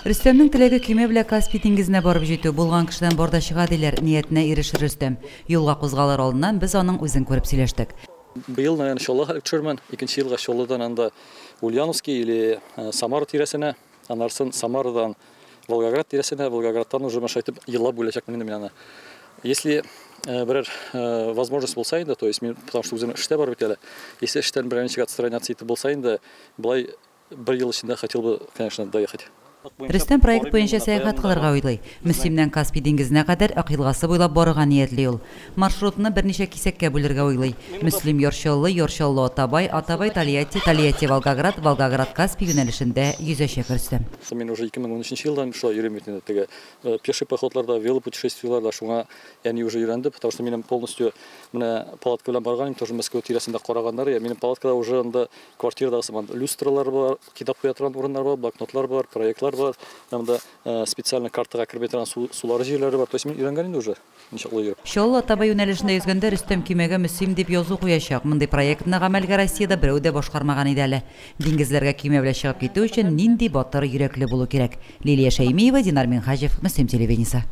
Рөстәмнең теләге көймә белән Каспий диңгезенә барып җитү. Булган кешедән бар да чыга, диләр. Ниятенә ирешер Рөстәм. Юлга кузгалыр алдыннан без аның үзен күреп сөйләштек. Быел, наверное, Чаллыга төшермен. Икенче елга Чаллыдан анда Ульяновский или Самара тирәсенә, анарсын Самарадан Волгоград тирәсенә, Волгоградтан уже менә шулай итеп еллап бүләчәкмен инде мин аны. Если берәр возможность булса инде, то есть мин, потому что үзем эштә бар бит әле, если эштән берәр ничек отстраняться итеп булса инде, болай бер ел эчендә хотел бы, конечно, доехать. Рөстәм проект буенча сәяхәт кылырга уйлый. Мөслимнән Каспий диңгезенә кадәр Ык елгасы буйлап барырга ниятли ул. Маршрутны берничә кисәккә бүлергә уйлый. Мөслим Яр Чаллы, Яр Чаллы Атабай, Атабай Тольятти, Тольятти Волгоград, Волгоград Каспий юнәлешендә йөзәчәк Рөстәм. Мин уже 2013 елдан шулай йөрим бит инде, теге пеший походларда, велопутешествиеларда, шуңа әни уже өйрәнде, потому что минем полностью менә палатка белән барган идем, тоже Мәскәү тирәсендә караганнар, я минем палаткада уже анда квартирадагы сыман люстралар бар, китап куя торган урыннар бар, блокнотлар бар, проектлар бар, анда специально картага керми торган сулар җирләре бар. То есть мин өйрәнгән инде уже ничек йөреп. Чаллы Атабай юнәлешендә йөзгәндә Рөстәм көймәгә «Мөслим» дип язу куячак. Мондый проектны гамәлгә Россиядә берәү дә башкармаган иде әле. Диңгезләргә көймә белән чыгып китү өчен нинди батыр йөрәкле булу кирәк. Лилия Шәймиева, Динар Минһаҗев, Мөслим телевидениесе.